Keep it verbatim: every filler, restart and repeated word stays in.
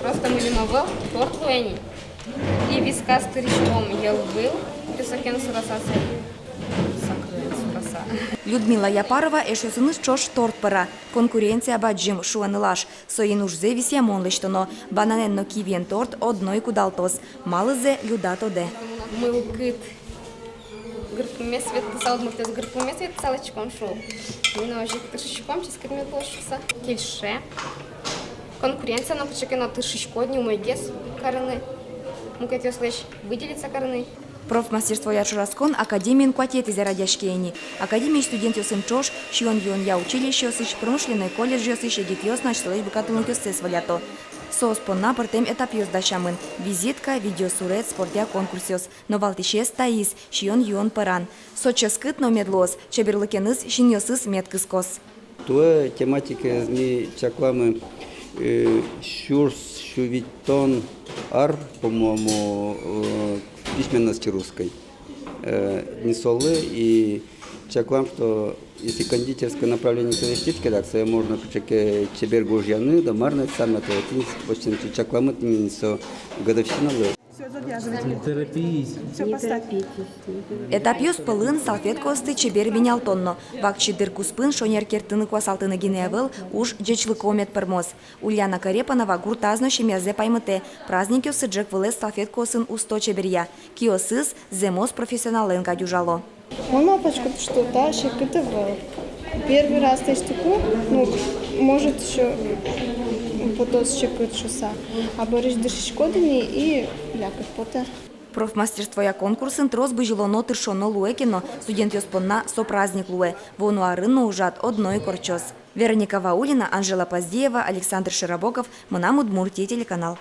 Просто мыльымо вал торт луэ ни. И висказ тырӥськом йӧлвыл, песокен сураса сое. Сакырен сураса. Людмила Япарова эшъёсыныз ӵош торт пӧра. Конкуренция бадӟым, шуэ нылаш. Соин ужзэ висъямон лэсьтоно. Бананэн но кивиен торт одно ик удалтоз. Малызэ Люда тодэ. Мылкыд. Гырпумез ветлыса, удмуртъёс гырпумез ветлыса лэсьтӥськом шуо. Ми но озьы ик тыршиськом, ческыт мед луоз шуыса. Кельше. Конкуренция но, кыӵе ке но, тыршиськод ни умойгес карыны, мукетъёслэсь выделиться карыны. Профмастерствоя ӵошатскон академиын куатетӥзэ радъяське ини. Академиысь студентъёсын ӵош сиён-юонъя училищеосысь, промышленной колледжъёсысь егитъёс но асьсэлэсь быгатонлыкъёссэс волято. Соос понна пӧртэм этапъёс дасямын: визитка, видеосурет, спортъя конкурсъёс. Но валтӥсез таиз — сиён-юон пӧран. Со ческыт но мед луоз, чеберлыкеныз синъёсыз мед кыскоз. Туэ тематикаез ми чакламы, э, сюрс сю витьтон ар, по-моему, э, письменности русской. Э, ни солы и чаклам, что если кондитерское направление кылӥське, так сое можно кыӵе ке чебер гожъяны, да мар но самое, то, в общем, чакламы тӥни со годовщиналы. Всё, завязывайте. Не торопись. Всё, поставь. Этапъёс пӧлын салфеткаосты чебер бинялтон но. Вакчи дыр куспын шонер керттыны-куасалтыны гинэ ӧвӧл, уж ӟечлыко мед пӧрмоз. Ульяна Карепанова гуртаз но семьязэ паймытэ: праздникъёсы ӝӧк вылэз салфеткаосын усто чеберъя. Киосыз зэмос профессионалэн кадь ужало. Мон малпасько, что та секыт ӧвӧл. Первый раз лэсьтӥсько, ну, может, ещё потоз секыт шуыса. А бӧрысь дышиськод ини, и лякыт потэ. Профмастерствоя конкурсын трос бызьылоно-тыршоно луэ ке но, студентъёс понна со праздник луэ. Вуоно арын но ужрад одно ик ортчоз. Вероника Ваулина, Анжела Поздеева, Александр Широбоков, «Мынам Удмуртие» телеканал.